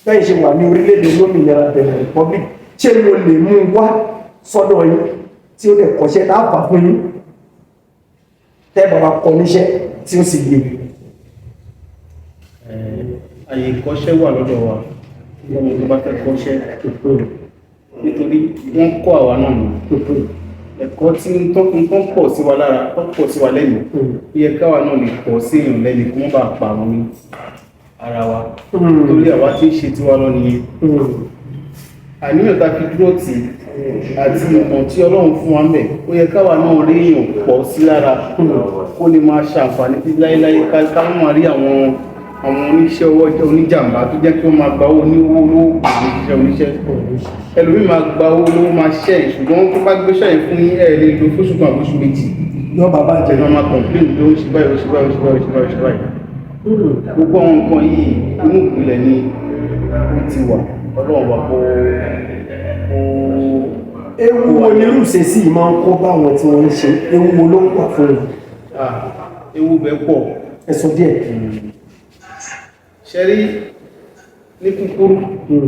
Bẹ́ẹ̀ ṣe wà ní orílẹ̀-èdè olómìnira Benin Republic, ṣé mo lè mú un wá sọ́dọ̀ yín tí ó lè kọ́ṣẹ́ tá a fà fún yín, tẹ́ bàbá kọ́ níṣẹ́ tí ó sì yé? Àyè ìkọ́ṣẹ́ wà lọ́dọ̀ wa lọ́mọ tó bá fẹ́ kọ́ṣẹ́, nítorí wọ́n kọ́ àwa náà nù ẹ̀kọ́ tí ń tán ń tán pọ̀ sí wa lára, tó pọ̀ sí wa lẹ́nu. Ó yẹ káwa náà lè pọ̀ sí èèyàn lẹ́nu kí wọ́n bá pa àwọn ní ara wa, torí àwa tí ń ṣe tiwa lọ nìyẹn. Àníyàn tá a fi dúró tì í àti ìmọ̀ tí Ọlọ́run fún wa ń bẹ̀, ó yẹ káwa náà rí èèyàn pọ̀ sí lára kó lè máa ṣàǹfààní títí láéláé, ká má máa rí àwọn oníṣẹ́ ọwọ́ jẹ́ oníjàmbá tó jẹ́ kí wọ́n máa gba owó ní owó olówó kò ní ṣiṣẹ́ oníṣẹ́. Ẹlòmíì máa gba owó olówó, máa ṣẹ́ ẹ̀, ṣùgbọ́n tó bá gbéṣẹ́ yẹn fún yín, ẹ̀ lè lo fóṣù kan àbóṣù 2. Yọ bàbá jẹ. Ẹ̀ máa complain pé ó ṣe báyìí, ó ṣe báyìí, ó ṣe báyìí, ó ṣe báyìí, ó ṣe báyìí. Gbogbo àwọn nǹkan yìí, inú ìpìlẹ̀ ni ó ti wà. Ọlọ́run wà kó. Ewu wo ni irú ìṣesí yìí máa ń kó bá àwọn tí wọ́n ń ṣe? Ewu wo ló ń wà fún wọn? Ah, ewu bẹ́ẹ̀ pọ̀. Ẹ sọ díẹ̀. Ṣe rí, ní kúkúrú,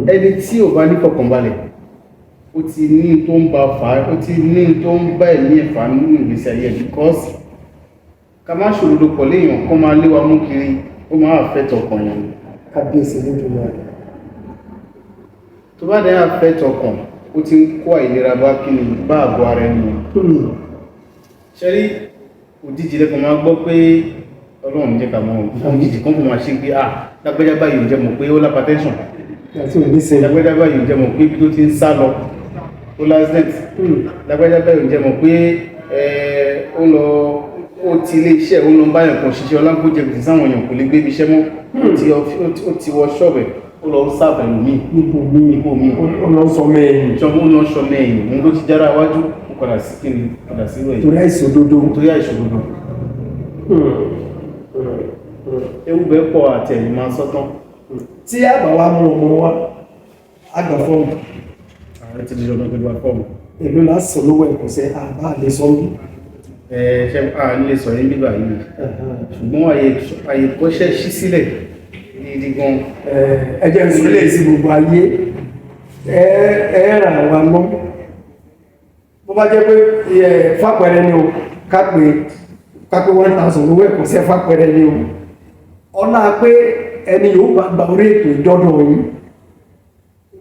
ẹni tí ò bá ní fọkànbalẹ̀, ó ti ní tó ń ba fà á, ó ti ní tó ń bá ẹ̀mí ẹ̀ fà á nínú ìgbésí ayé ẹ̀, because ká má ṣòdodo pọ̀ léèyàn kó máa lé wa mú kiri, ó máa affect ọkàn yẹn. Kábíyèsí lójúmọ́. Tó bá dẹ̀ affect ọkàn, ó ti ń kó àìlera bá kíni, bá àgọ́ ara ẹni yẹn. Ṣe rí, òjijì lẹ́kọ̀ọ́ máa gbọ́ pé Ọlọ́run jẹ́ ká mọ̀ ọ́, òjijì kan kò máa ṣe pé, ah, lágbájá báyìí ò jẹ́ mọ̀ pé ó l' hypertension. Àti òní sẹ́yìn. Lágbájá báyìí ò jẹ́ mọ̀ pé ibi tó ti ń sá lọ, ó l' accident. Lágbájá báyìí ò jẹ́ mọ̀ pé ó lọ, ó ti ilé iṣẹ́, ó lọ báyọ̀ kan ṣiṣẹ́ ọlágbójẹ gbèsè sáwọn èèyàn, kò lè gbé ibi iṣẹ́ mọ́, ó ti wọ ṣọ́ọ̀bẹ̀, ó lọ ń sáàbẹ̀ lómi. Níbo mi? Níbo mi. Ó lọ sọ mẹ́rin. Ṣọ́ọ̀bù, ó lọ sọ mẹ́yìn òun tó ti jára wájú, ó padà sí kíni, padà sí rẹ̀. Torí àìsàn òdodo. Torí àìsàn òdodo. Ewu bẹ́ẹ̀ pọ̀, àtẹ̀yìn máa sọ́tán. Tí a bá wa mú ọmọ wa, a gbà fọ́ọ̀mù? Ààrẹ ti di dandan pẹ̀lú fọ́ọ̀mù. Èló lásán lówó ẹ̀kọ́sẹ́ àbá lè sọ bí? Ẹ ṣe à ń lè sọ yín bíbà yìí, ṣùgbọ́n àyè kọ́ṣẹ́ ṣí sílẹ̀ gidi gan. Ẹ jẹ́ n sọ lè sí gbogbo ayé, ẹ ràn wá lọ. Bó bá jẹ́ pé fàpẹẹrẹ ni o, ká pé 1,000 lówó ẹ̀kọ́sẹ́, fàpẹẹrẹ ni o, ọlá pé ẹni yóò bá gba orí ètò ìdọ́dọ̀ yín,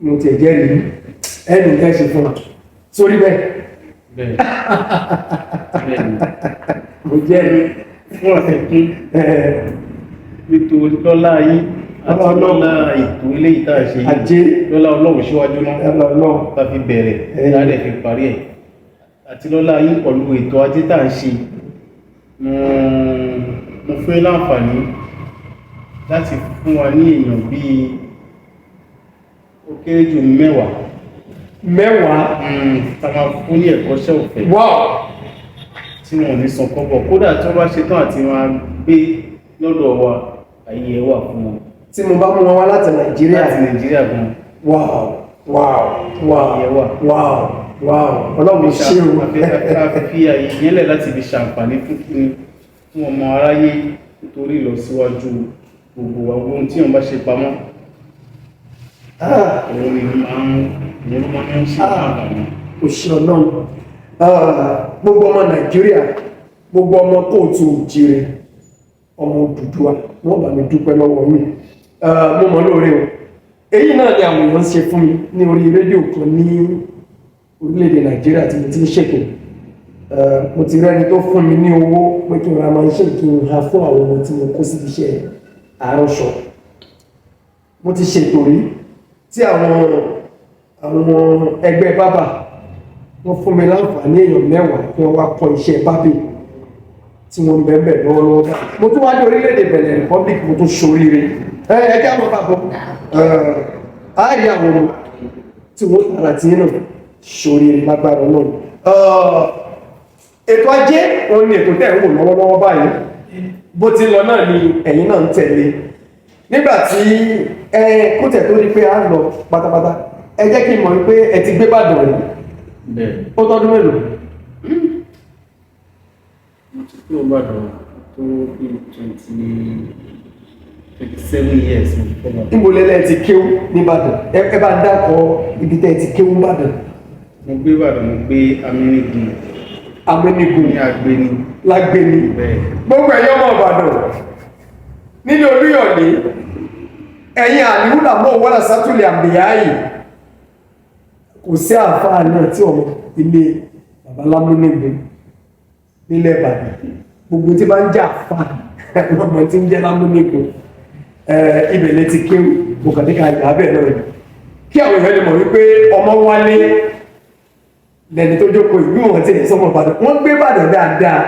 mo tiẹ̀ jẹ́rìí ẹni tẹ́ ṣe fún wa sórí bẹ́ẹ̀. Bẹ́ẹ̀ bẹ́ẹ̀ ni. Mo jẹ́rìí. Fún àfikún, nítorí lọ́lá yín àti lọ́lá ètò eléyìí tá a ṣe yìí, Ajé. lọ́lá Ọlọ́run síwájú náà Ọlọ́run. tá a fi bẹ̀rẹ̀, tá a dẹ̀ fi parí ẹ̀, àti lọ́lá yín pẹ̀lú ètò ajé tá a ṣe, mo fún yín láǹfààní láti fún wa ní èèyàn bíi ó kéré jù 10. 10? Tá a máa fún ní ẹ̀kọ́ṣẹ́ ọ̀fẹ́ tí wọn ò ní san kọ́bọ̀. Kódà tí wọ́n bá ṣe tán àti máa gbé lọ́dọ̀ wa, àyè ẹ̀ wà fún wọn. Tí mo bá mú wọn wá láti Nàìjíríà? Láti Nàìjíríà gan. Wow. Àyè wà. Wow, Ọlọ́run ṣé o. A fi àyè yẹn lẹ̀ láti fi ṣàǹfààní fún kíni, fún ọmọ aráyé, nítorí ìlọsíwájú gbogbo wa. Ohun tí wọn bá ṣe pamọ́, òun ni máa ń ìyẹn ló máa ń ṣe àǹfààní. Òṣì Ọlọ́run. Gbogbo ọmọ Nàìjíríà, gbogbo ọmọ kóòtù òjìrè, ọmọ Odùduwà, wọ́n bá mi dúpẹ́ lọ́wọ́ yín. Mo mọ̀ lóore o. Èyí náà ni àwọn èèyàn ń ṣe fún mi ní orí rédíò kan ní orílẹ̀-èdè Nàìjíríà tí mo ti ń ṣètò. Mo ti rẹ́ni tó fún mi ní owó pé kí n ra machine kí n ha fún àwọn ọmọ tí mo kó síbi iṣẹ́ aránṣọ. Mo ti ṣètò rí tí àwọn ẹgbẹ́ bábà wọ́n fún mi láǹfààní èèyàn 10 kí wọ́n wá kọ́ iṣẹ́ barbing tí wọ́n ń bẹ́ẹ̀ bẹ́ẹ̀ lọ́wọ́lọ́wọ́ báyìí. Mo tún wá dé orílẹ̀-èdè Benin Republic, mo tún ṣoríire. Ẹ jẹ́ àwọn bàbọ̀ á rí àwọn ọmọ tí wọ́n tara tí náà ṣoríire lágbára náà. Ètò ajé òun ni ètò tẹ̀ ń wò lọ́wọ́lọ́wọ́ báyìí. Bó ti lọ náà ni ẹ̀yin náà ń tẹ̀lé. Nígbà tí ẹ kó tẹ̀ tó di pé a lọ pátápátá, ẹ jẹ́ kí n mọ̀ wípé ẹ ti gbé Ìbàdàn rí. Bẹ́ẹ̀. Ó tọ́dún mélòó? Mo ti kúrò Ìbàdàn tó bí twenty 27 years mo fi kọ́ Ìbàdàn. Níbo lẹ́lẹ́ ti kéwú nìbàdàn? Ẹ bá dákọ̀ ibi tẹ́ ẹ ti kéwú nìbàdàn. Mo gbé Ìbàdàn, mo gbé Amínígun. Amínígun. Ní Agbeni. Lágbéni. Bẹ́ẹ̀. Gbogbo ẹ̀yọ́ ọmọ Ìbàdàn nílé Olúyọ̀lé, ẹ̀yin àníwúlà mọ́ wọ́lá sátúlẹ̀ àbíyáyì, kò sí àáfàá náà tí ọmọ ilé bàbá Lámúnigun nílẹ̀ Ìbàdàn, gbogbo tí bá ń jà àáfàá ọmọ tí ń jẹ́ Lámúnigun, ibẹ̀ lè ti kéwú. Mo kàn ní ká yà á bẹ́ẹ̀ náà ni kí àwọn èèyàn lè mọ̀ wípé ọmọ wálé lẹni tó jókòó ìlú wọn tí ì sọmọ Ìbàdàn. Wọ́n gbé Ìbàdàn dáadáa,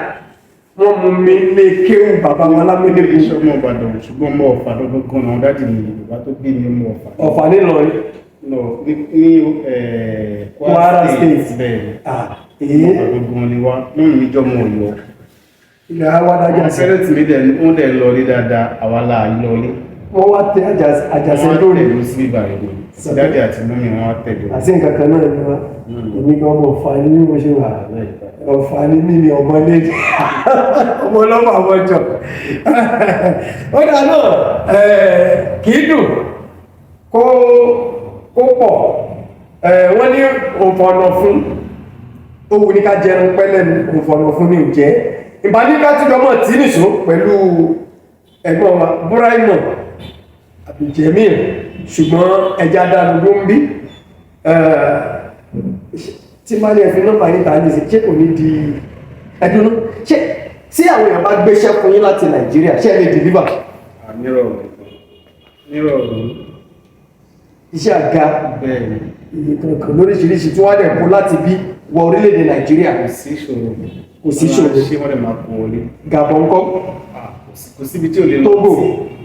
wọ́n mú mi lé kéwú bàbá wọn Lámúnigun. Iṣẹ́ ọmọ Ìbàdàn, ṣùgbọ́n ọmọ Ọ̀fà gangan náà daddy mi, bàbá tó bí mi, ọmọ Ọ̀fà. Ọ̀fà nílọrin? No, ní Kwara State. Bẹ́ẹ̀. Ah, èyí. Ọ̀fà gangan ni wá, mummy mi jọ́ ọmọ Ọ̀yọ́. Ilẹ̀ wa dájà sí. Parents mi dẹ̀, wọ́n dẹ̀ lọlé dáadáa, àwa la lọlé. Wọ́n wá tẹ àjàsẹ́ Wọ́n lórí. tẹ̀lé sí bíbá rẹ̀ ni daddy àti mummy wọn wá tẹ̀lé. Àti nǹkan kan náà ni wọ́n. Èmi gan ọmọ Ọ̀fà ni bí mo ṣe wà. Ọ̀fà ni mí, ni ọmọ lé ọmọ ọlọ́mọ àwọn ọjọ́. Ó dà náà, kì í dùn kó pọ̀. Wọ́n ní òǹfọ̀nà fún ó wù ní ká jẹun pẹ́ lẹ́nu, òǹfọ̀nà fún ní òjẹ́ ìbáníká tí jọmọ̀ tí nìṣó pẹ̀lú ẹ̀gbọ́n wa Buraimoh Abdul-Jamil, ṣùgbọ́n ẹja dánu ló ń bí tí máa ní ẹ fi nọ́mbà yín ta ní ìsìn, ṣé kò ní di ẹdùnú? Ṣé tí àwọn èèyàn bá gbéṣẹ́ fún yín láti Nàìjíríà, ṣé ẹ lè deliver? Nírọ̀rùn, nírọ̀rùn. Iṣẹ́ àga? Bẹ́ẹ̀ ni. Kankan lóríṣiríṣi tí wọ́n á dẹ̀ kó láti bí wọ orílẹ̀-èdè Nàìjíríà? Kò sí ìṣòro. Kò sí ìṣòro. Ṣé wọ́n lè máa kó wọlé? Gabon ńkọ́? Kò síbi tí ò lè lọ. Togo?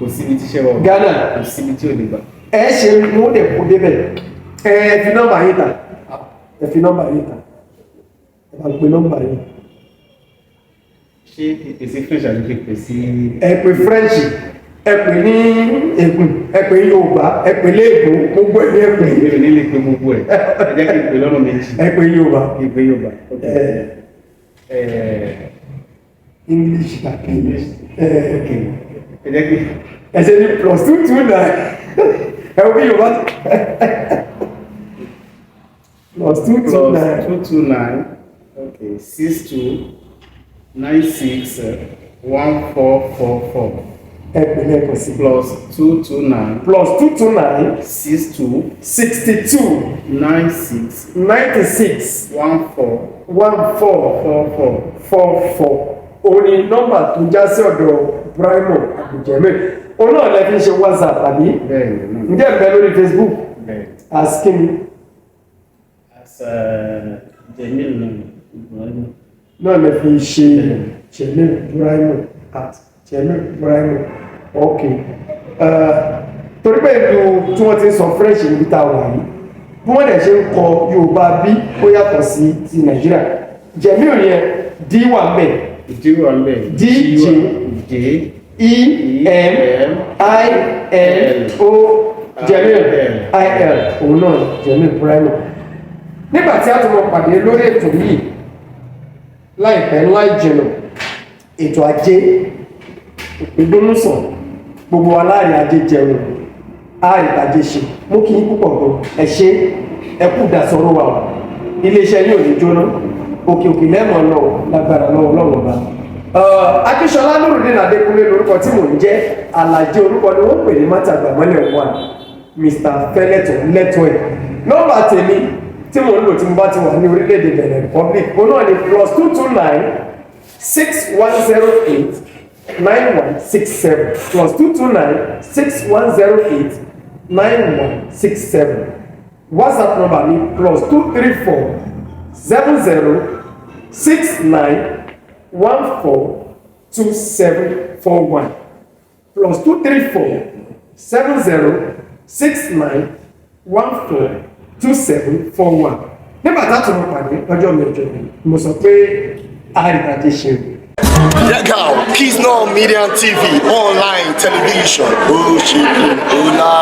Kò síbi tí iṣẹ́ wà. Ghana? Kò síbi tí ò lè gbà. Ẹ ṣe wọ́n dẹ̀ kó débẹ̀. Ẹ fi nọ́mbà yín ta, ẹ fi nọ́mbà yín ta, ẹ bá pe nọ́mbà yín. Ṣé ìpèsè French àti ìpèsè sí? Ẹ pè French, ẹ pè ní Ègùn, ẹ pè ní Yorùbá, ẹ pè léèbó, gbogbo ẹ ní ẹ pè. Mi ò ní lè pe gbogbo ẹ̀, ẹ jẹ́ kí n pè lọ́nà méjì. Ẹ pè Yorùbá. Kí n pè Yorùbá. Ẹ English tàbí ẹ Ẹ jẹ́ kí ẹ ṣe ní +229, ẹ wo bí Yorùbá, +2 2 plus 9. 229, okay, 62 96 1444. Ẹ pè lẹ́ẹ̀kan sí. +229. +229. 62. 62. 96. 96. 14. 14. 44. 44. Òun ni nọ́mbà tó já sí ọ̀dọ̀ Buraimoh Abdul-Jamil. Òun náà lẹ fi ń ṣe WhatsApp, àbí? Bẹ́ẹ̀ni. Ǹjẹ́ ẹ bẹ lórí Facebook? Bẹ́ẹ̀ni. As kíni? As Jamil náà, Ibrahim. Náà lẹ fi ṣe Jamil Buraimoh, @JamilBuraimoh. Ok. Torí pé ìlú tí wọ́n ti ń sọ French níbi tá a wà yìí, bí wọ́n dẹ̀ ṣe ń kọ Yorùbá bí ó yàtọ̀ sí ti Nàìjíríà. Jamil yẹn, D wà ń bẹ̀. D wà ń bẹ̀. D J J E M I L O, Jamil I L, òun náà Jamil Buraimoh. Nígbà tí a tún mọ pàdé lórí ètò yìí láìpẹ́ láì jìnnà, ètò ajé ìgbónúsàn, gbogbo wa láàrin ajé jẹun, àárín ajé ṣe. Mú kí yín púpọ̀ gan. Ẹ ṣé, ẹ kú ìdásọ̀rọ̀ wa o. Iléeṣẹ́ yóò ní jóná, òkè òkè lẹ́mọ̀ lọ lágbára lọ́wọ́ lọ́wọ́ ọba. Akíṣọlá Nurudeen Adékúnlé lórúkọ tí mò ń jẹ́. Àlàjé orúkọ ni wọ́n pè ní mátàgbàmọ́lẹ̀ one, Mr Fẹ́lẹ́tọ̀ lẹ́tọ̀ ẹ̀. Nọ́mbà tèmi tí mò ń lò tí mo bá ti wà ní orílẹ̀-èdè Benin Republic, òun náà ni +229 6108 9167, +229 6108 9167. WhatsApp number mi, +234 70 69 14 27 41, +234 70 69 14 27 41. Nígbà tá a tún mọ pàdé lọ́jọ́ mi, ọjọ́ mi, mo sọ pé àrìnàjò ṣe o. Check out Kizno Media TV online television. Oh, she, oh, la.